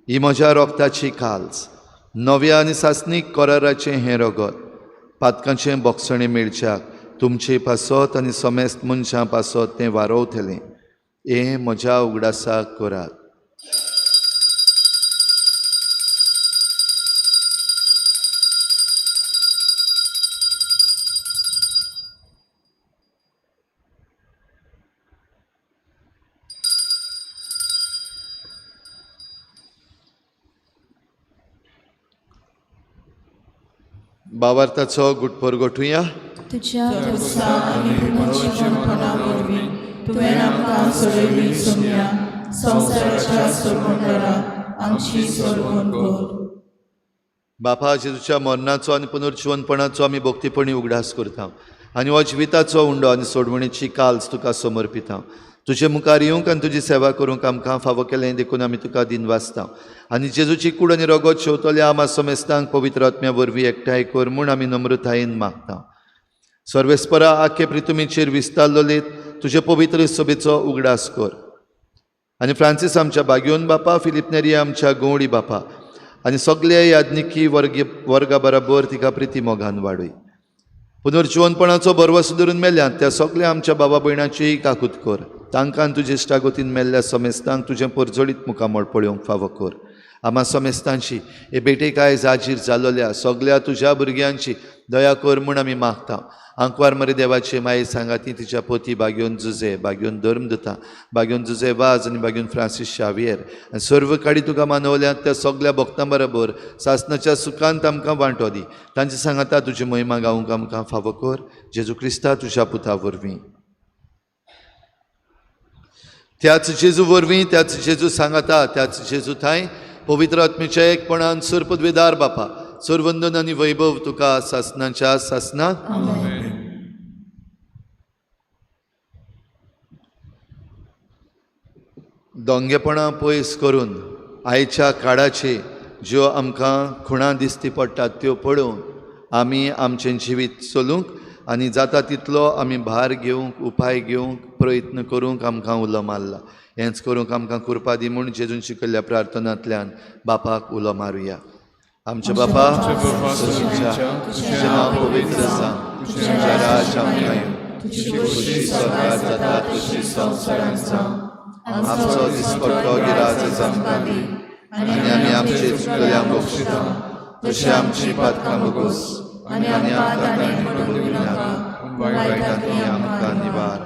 S2: ही म्हज्या रोगताची काल्च, नव्या आनी सासणीक कराराचें हें रगत, पातकांचें बोगसणें मेळच्याक तुमचे पासत आनी समेस्त मनशां पासत तें वारोवतलें. हें म्हज्या उगडासाक करात. बावार्थाचो गुटपोर गोठुया.
S1: तुज्या क्रुसा आनी पुनर्जीवनपणा वरवीं तुवें आमकां सोडयली सोम्या, संवसाराच्या सोडवणदारा आमची सोडवण कर.
S2: बापा, जेजूच्या मरणाचो आनी पुनर्जीवनपणाचो आमी भक्तीपणी उगडास करता आनी हो जिविताचो उंडो आनी सोडवणेची काल्च तुका समर्पिता. तुजे मुखार येवंक आनी तुजी सेवा करूंक आमकां फावो केलें देखून आमी तुका दिनवासता आनी जेजूची कूड आनी रगत शेवतल्या आमा समेस्तांक पवित्र आत्म्या वरवीं एकठांय कर म्हूण आमी नम्रतायेन मागता. सर्वेस्परा, आख्खे प्रितुमीचेर विस्तारलोलेत तुजे पवित्र सभेचो उगडास कर आनी फ्रांसीस आमच्या बाग्योन बापा, फिलीप नेरी आमच्या गवळी बापा आनी सगळे याज्ञिकी वर्गा बराबर तिका प्रिती मोगान वाडय. पुनर्जीवनपणाचो भरवंसो धरून मेल्यात त्या सगळ्या आमच्या बाबा भयणाचीय काकूत कर. तांकां तुजे इश्टागतीन मेल्ल्या समेस्तांक तुजें परजळीत मुखामळ पळोवंक फावो कर. आमा समेस्तांची हे भेटेक आयज हाजीर जालोल्या सगळ्या तुज्या भुरग्यांची दया कर म्हूण आमी मागता. आंकवार मरे देवाचे माये सांगाती तिच्या पोती बाग्योन जुजे, बाग्योन धर्मदुता, बाग्योन जुजे वाज आनी बाग्योन फ्रांसीस शावियर आनी सर्व काडी तुका मानवल्यात त्या सगळ्या भक्तां बरोबर सासनाच्या सुखांत आमकां वांटो दी. तांचे सांगाता तुजी महिमा गावंक आमकां फावो कर, जेजू क्रिस्ता तुज्या पुता वरवीं. त्याच जेजू वरवीं, त्याच जेजू सांगाता, त्याच जेजू थांय पवित्र आत्मेच्या एकपणान सर्पद्वेदार बापा, सर्वंदन आनी वैभव तुका सासनाच्या सासना. दोंगेपणां पयस करून आयच्या काळाची ज्यो आमकां खुणां दिसती पडटात त्यो पळोवन आमी आमचें जिवीत चलूंक आनी जाता तितलो आमी भार घेवंक, उपाय घेवंक प्रयत्न करूंक आमकां उलो मारला. हेंच करूंक आमकां कृपा दी म्हूण जेजून शिकयल्ल्या प्रार्थनांतल्यान बापाक उलो मारुया. आमच्या बापा, तुजें नांव पवित्र जावं, तुजें राज आमकां येवं, तुजी खुशी स्वर्गार जाता तशी संवसारांत जावं. आमचो दिसपट्टो गिराज आमकां दी आनी आमी आमचे चुकल्यांक बक्षिता तशें आमची पातकां भोगोस आनी आमकां ताणें पडूंक दिनाका, वायटांतली आमकां निवार.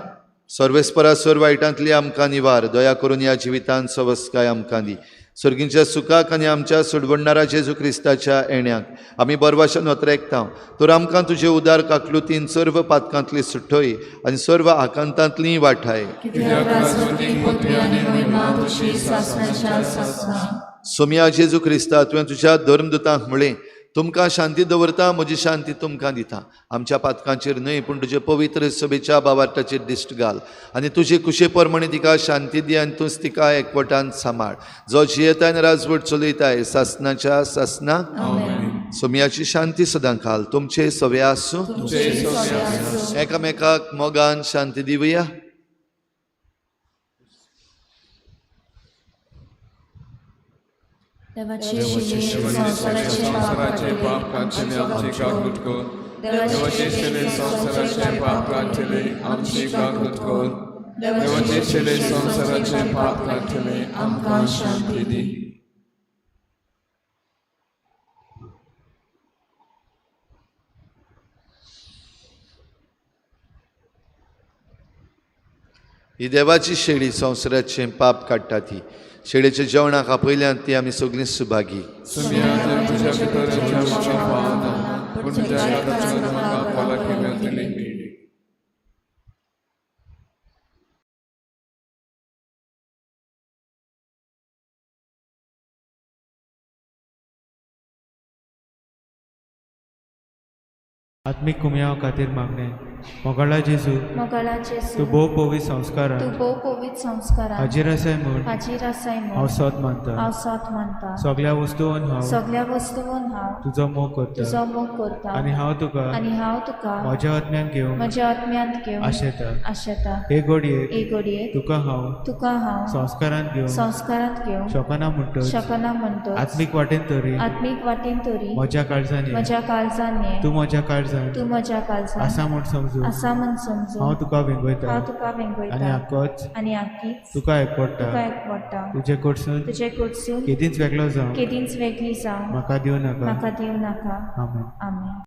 S2: सर्वेस्परा, सर्व वायटांतली आमकां निवार. दया करून ह्या जिवितांत सवस्काय आमकां दी. सर्गींच्या सुखाक आनी आमच्या सोडवणदारा जेजू क्रिस्ताच्या येण्याक आमी बरवाशन वत्रेकता. तर आमकां तुजे उदार काकलुतीन सर्व पातकांतली सुटय आनी सर्व आकांतांतली वाठाय. सोमया जेजू क्रिस्ता, तुवें तुज्या धर्मदुतांक म्हळें, तुमकां शांती दवरता, म्हजी शांती तुमकां दिता. आमच्या पातकांचेर न्हय पूण तुजे पवित्र सभेच्या बावार्टाचेर दिश्ट घाल आनी तुजे कुशे प्रमाणे तिका शांती दी आनी तूंच तिका एकवटान सांबाळ, जो जियेताय आनी राजवट चलयताय सासनाच्या सासना. सोमयाची शांती सदां खाल तुमचे सवे आसूं. एकामेकाक मोगान शांती दिवया.
S4: देवाचे संवसाराचे पाप काडटले आमची काकूत कर. देवाचे शिले संवसाराचे पाप काडटले आमची काकूत कर. देवाचे शिले संवसाराचे पाप काडटले आमकां शांती दी.
S2: ही देवाची शेळी संवसाराचें पाप काडटा ती शेळेच्या जेवणाक आपयल्यान ती आमी सगळीं सुभागी.
S5: आत्मीक कुमयाव खातीर मागणें. मोगाळा जेजू,
S1: मोगाळा जेजू,
S5: तूं भोव पवित्र संस्कारान,
S1: तूं भोव पवित्र संस्कारान
S5: हाजीर आसाय म्हूण,
S1: हाजीर आसाय म्हूण
S5: हांव सोद मानता,
S1: हांव सोद मानता.
S5: सगळ्या वस्तून हांव,
S1: सगळ्या वस्तून हांव
S5: तुजो मोग करता,
S1: तुजो मोग करता
S5: आनी हांव तुका,
S1: आनी हांव तुका
S5: म्हज्या आत्म्यान घेवंक,
S1: म्हज्या आत्म्यांत घेवंक
S5: आशेता.
S1: आशेता.
S5: हे घडयेक,
S1: हे घडयेक
S5: तुका हांव,
S1: तुका हांव
S5: संस्कारांत घेवंक,
S1: संस्कारांत घेवंक
S5: शकना म्हणटच,
S1: शकना म्हणटच,
S5: आत्मीक वाटेन तरी,
S1: आत्मीक वाटेन तरी
S5: म्हज्या काळजान ये,
S1: म्हज्या काळजान ये,
S5: तूं म्हज्या काळजान,
S1: तूं म्हज्या काळजान
S5: आसा म्हूण समजून,
S1: आसा म्हूण समजून
S5: हांव तुका वेंगयता,
S1: हांव तुका वेंगयता
S5: आनी आकोच
S1: आनी आकीच
S5: तुका एकवडटा,
S1: तुका एकवडटा.
S5: तुजे कडसून,
S1: तुजे कडसून
S5: केदींच वेगळो जावं,
S1: केदींच वेगळी जावं
S5: म्हाका दिवं नाका.
S1: म्हाका दिवं नाका.
S5: आमेन.
S1: आमेन.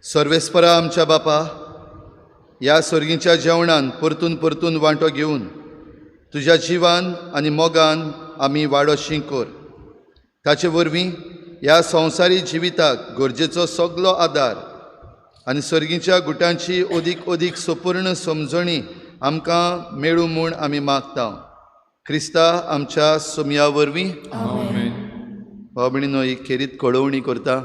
S2: सर्वेस्परा आमच्या बापा, ह्या सर्गीच्या जेवणान परतून परतून वांटो घेवन तुज्या जिवान आनी मोगान आमी वाडोशी कर. ताचे वरवीं ह्या संवसारी जिविताक गरजेचो सगलो आदार आनी सर्गीच्या गुटांची अदीक अदीक संपूर्ण समजणी आमकां मेळूं म्हूण आमी मागता. क्रिस्ता आमच्या सोमया वरवीं. भाव भयणीनो, ही खेरीत कळोवणी करता.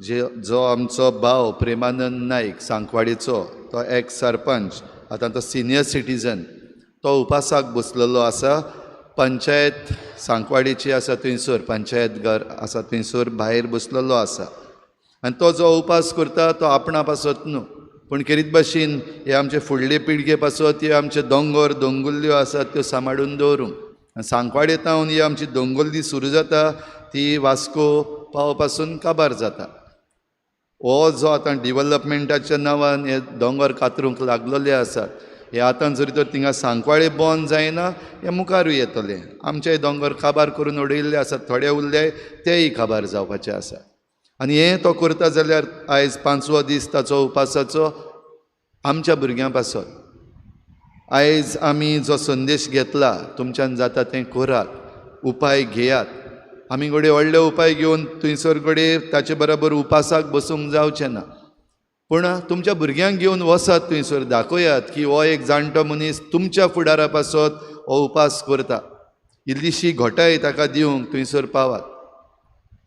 S2: जे जो आमचो भाव प्रेमानंद नायक सांकवाडीचो, तो एक्स सरपंच, आतां तो सिनियर सिटीजन, तो उपासाक बसलेलो आसा. पंचायत सांकवाडीची आसा थंयसर, पंचायत घर आसा थंयसर भायर बसलेलो आसा. आनी तो जो उपास करता तो आपणा पासत न्हू, पूण खेरीत भाशेन हे आमचे फुडले पिळगे पासत हे आमचे दोंगर दोंगुल्ल्यो आसात त्यो सांबाळून दवरूंक. आनी सांकवाडे तावन ही आमची दोंगुल्ली सुरू जाता ती वास्को पाव पासून काबार जाता. हो जो आतां डिवलपमेंटाच्या नांवान हे दोंगर कातरूंक लागलेले आसात, हे आतां जरी तर थिंगा सांकवाळे बंद जायना, हे मुखारूय येतले. आमचे दोंगर काबार करून उडयल्ले आसात, थोडे उरले तेय काबार जावपाचे आसात. आनी हें तो करता जाल्यार आयज 5वो दीस ताचो उपासाचो आमच्या भुरग्यां पासत. आयज आमी जो संदेश घेतला, तुमच्यान जाता तें करात, उपाय घेयात. आमी घडये व्हडले उपाय घेवन थंयसर घडये ताचे बरोबर उपासाक बसूंक जावचें ना, पूण तुमच्या भुरग्यांक घेवन वसात थंयसर, दाखयात की हो एक जाणटो मनीस तुमच्या फुडारा पासत हो उपास करता. इल्लीशी घोटाय ताका दिवंक थंयसर पावात.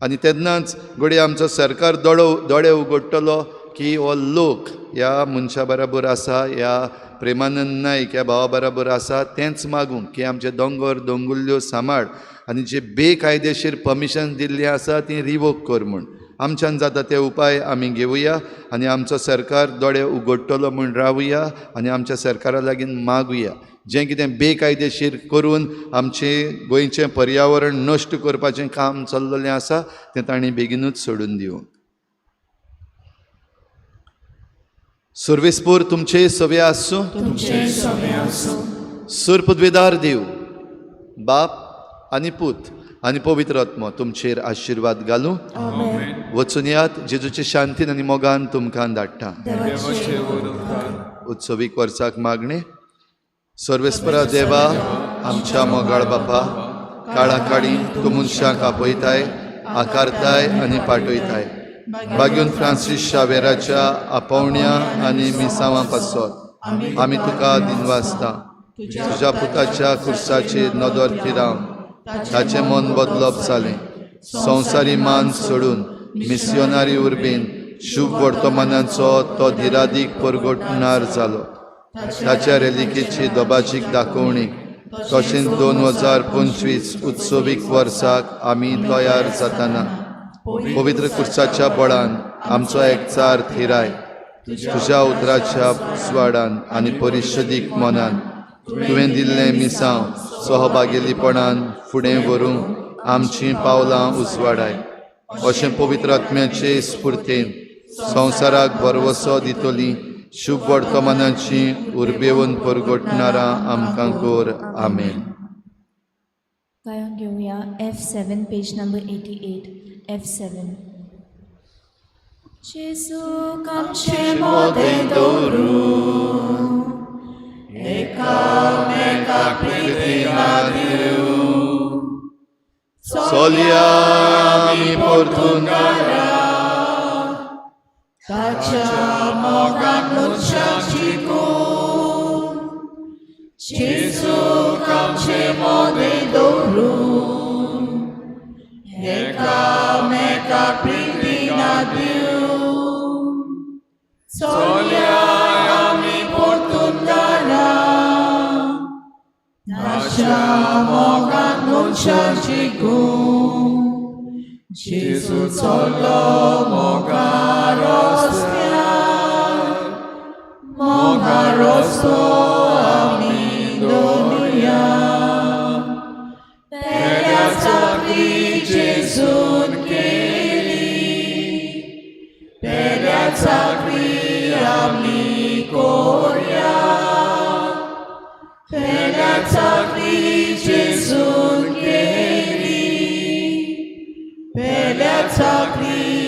S2: आनी तेन्नाच घडये आमचो सरकार दोळे उगडटलो की हो लोक ह्या मनशा बराबर आसा, ह्या प्रेमानंद नायक ह्या भावा बराबर आसा. तेंच मागूंक की आमचे दोंगर दोंगुल्ल्यो सांबाळ आनी जे बेकायदेशीर परमिशन दिल्लीं आसा तीं रिवोक कर म्हूण. आमच्यान जाता ते उपाय आमी घेवया आनी आमचो सरकार दोळे उगडटलो म्हूण रावया आनी आमच्या सरकारा लागीं मागुया जें कितें बेकायदेशीर करून आमचें गोंयचें पर्यावरण नश्ट करपाचें काम चल्लेलें आसा तें तांणी बेगीनूच सोडून दिवं. सर्वेस्पोर तुमचे सवे आसूं, सुरपदवेदार देव बाप आनी पूत आनी पवित्र आत्मो तुमचेर आशिर्वाद घालूं. वचून यात, जेजूचे शांतीन आनी मोगान तुमकां धाडटा. उत्सवीक वर्साक मागणें. सर्वेस्परा देवा, आमच्या मोगाळ बापा, काळा काळी तूं मनशांक आपयताय, आकारताय आनी पाठयताय. बागून फ्रांसीस शावेराच्या आपोवण्या आनी मिसांवां पासत आमी तुका दिनवासता. तुज्या पुताच्या खुर्साचेर नदर थिरावन ताचें मन बदलप जालें. संवसारी मान सोडून मिसियोनारी उर्बेन शुभ वर्तमानाचो तो धिरादीक परगटणार जालो. ताच्या रेलिकेची दबाजीक दाखोवणी तशेंच 2025 उत्सवीक वर्साक आमी तयार जाताना पवित्र कुर्साच्या बळान आमचो एकचार थिराय. तुज्या उतराच्या स्वाडान आनी परिशदीक मनान तुवें दिल्लें मिसांव सहभागेलीपणान फुडें व्हरूंक आमचीं पावलां उजवाडाय. अशें पवित्र आत्म्याचे स्फुर्तेन संवसाराक भरवसो दितली शुभ वर्तमानाची उर्बेवन परगटणारां आमकां कर. आमेन.
S1: गायन घेवया F7 page number 88 F7. जेजूक आमचे मोदें दवरूं, एकामेका प्रितीन दिवं,
S2: चलया आमी परतून
S1: ताच्या मोगान मनशाक शिकूं. जेजूक आमचे मोदें दवरूं, एकामेका प्रितीन दिवं, चलया आमी परतून घरा, ताच्या मोगान मनशाक शिकूं. जेजू चल्लो मोगा रस्त्यार, मोगा रस्तो आमी दोनुया. पेल्या चाकरी जेजून केली, पेल्या चाकरी आमी कोरया. पेल्या चाकरी जेजून केली, पेल्या चाकरी